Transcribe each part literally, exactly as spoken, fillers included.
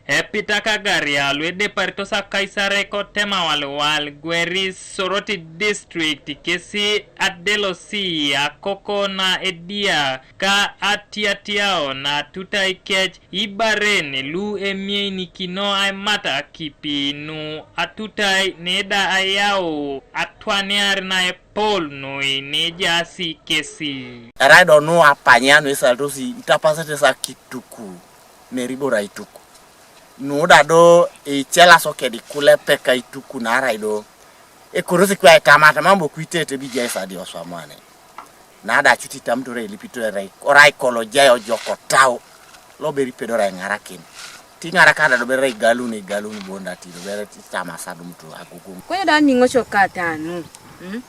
Epitak agaria luedeparitos akaisare kotema walwal gweris Soroti district kesi adelosi akoko na edia ka atiatiao na atutai kec ibaren lu emienikino aimata kipi nu atutai neda ayau atwaniar na epol noi nejaasi kesi. Erai do nu apanya nu isalitosi itapasete sa kituku meribora ituku. Nu da do ichela sokedi kule peka ituku na arai do ekorosi kwa itamata mambo kuitete bija isadi oswamane. Na da chuti tamtore ilipito erai orai kolo jai ojoko tau. Lo beri pedo rai ngarakin. Ti ngaraka da do beri galun igalun bonda ti do beri ti tamasa dum tu agugu. Kwenye da ningo choka tanu. Hmm?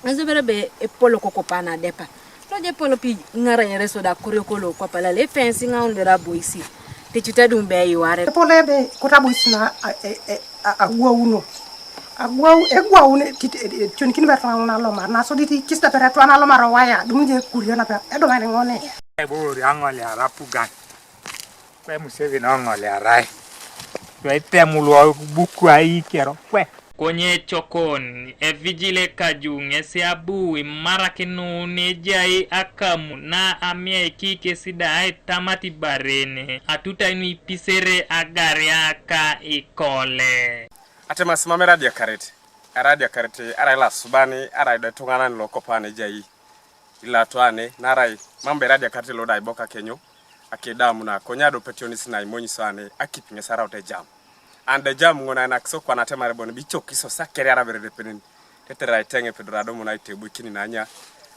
Ngeso bere be epolo koko pana depa. Lo je polo pi ngara yere so da kore kolo kwa pala le fensi nga un bera boisi. Te chuta dum be iware. Epolo ebe kota boisi na a, e, e, a, agwa uno. Agwa u, egwa uno ti, e, e, choni kini berta na loma. Na so di ti kista pere twa na loma ro waya. Dum je kurio na pe. Edo mani ngone. Ebo ori angole arapugan. Kwe Museveni ong'ole arai. Kwe itemulwa buku aikero. Kwe. Konye chokon, evijile kaju ŋesi abu imarakinu nejai akamu na amie kikesi da aitamat ibarene, atutai nu ipisere agaria ka ikole. Atemas mam eradiakaret, eradiakaret, arai lasubani, arai do etuŋanan lokopane ejai. Ilatu ane, narai mam bere adiakar telo da iboka kenyo, akedamu na konya do petionis na imonyiso ane, akip ŋes araut ejam. Ande ejam ŋun ainakis okwan atemar bon bichokis osa keriara bere depenen. Tetere aiteŋ epedor adomun aitebu ikini nanya,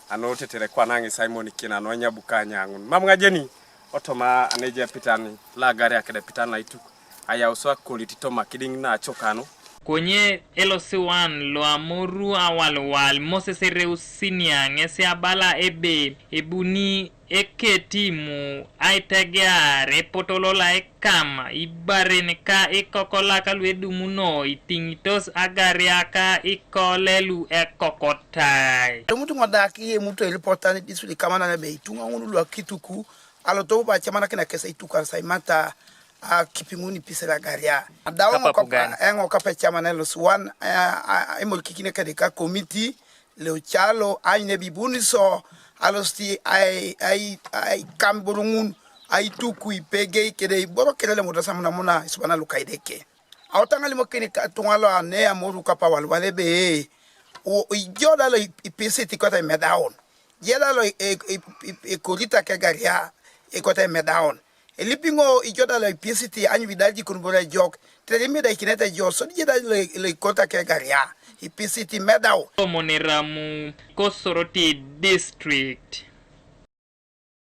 ano tetere kwana ŋes aimonikin ano enya buka anya ŋun. Mam ŋajeni, otoma aneje pitan, la agari akede pitan na ituk. Ayausu akolit toma kidiŋ na acokanu. Konye elosiwan lo amoru awalwal Moses Ereusinia ŋes abala ebe ebuni eketimu aitegear epotolol aikam ibaren ka ikokolak luedumuno itiŋitos agaria ka ikole lu ekokotai. Tomut ŋodak iyemuto ilipotan idis luikamanan ebe ituŋa ŋun luakituku alotobu ba acamanakin akes aitukar saimata akipi ŋun ipisel agaria. Adau eŋo kapa ecaman elos wan emolikikin kede ka komiti leucalo aanyun ebibuni so alosit aikam iboro ŋun aituku ipegei kede iboro kede lemotos amunamuna isubana luka Edeke. Aotaŋ alimokin ituŋa lo ane amoru kapa walwal ebe ijo da lo ipisit ikote imedaun. Jeda lo ekolit akegaria ikote emedaun. Elipiŋo ijo da lo ipisit anyubi da jikon boro ejok tetere imedaikinete jo sodi jeda lo ikolit akegaria ipisit imedau. Omoneramu kosoroti district.